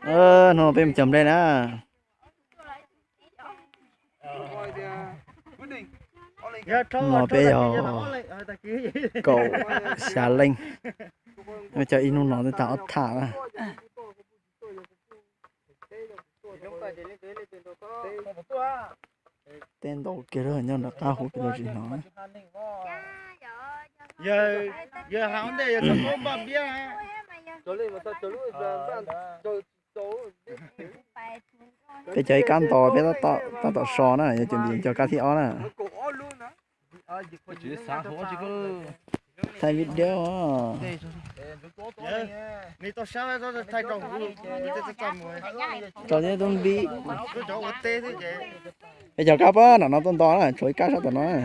Hnub no peb mus cog nplej na. Hnub no peb yog kaum xya leej, cog ib hnub no twb tag ob thaj na. Teb ntau kiag lawm, nyob nram qab hauv pem los tsis hnov. Peb cog ib kab nto peb tab tom so na, yog cov ntim cog kab thib ob na. Thaij video. Tso tib tub npib. Peb cog kab pab nram no tuaj nto na, tshuav ib kab sab tom no na.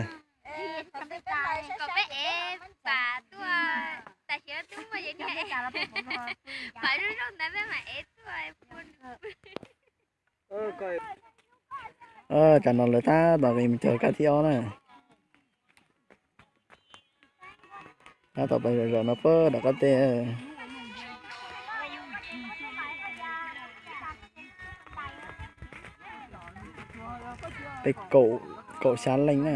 Tam no lawv tab tom mus cog kab thib ob na. Tab tom pais zom zaws no pab nram qab teb. Peb kaum xya leej na.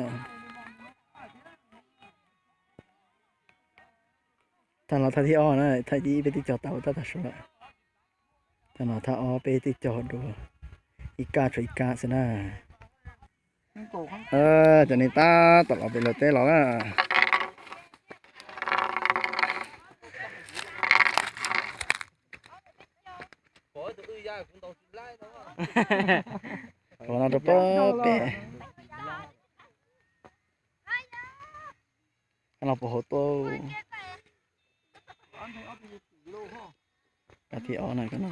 Tag los thaj thib ob na, thaj thib ib peb twb cog tau tab tom so lawm. Tag los thaj ob peb twb cog dua ib kab, tshuav ib kab xwb na. Cov neeg tab tom los pem lawv teb los na. Qhov no rau pem. Los puas hauv tuaj. Kab thib ob na, kab no.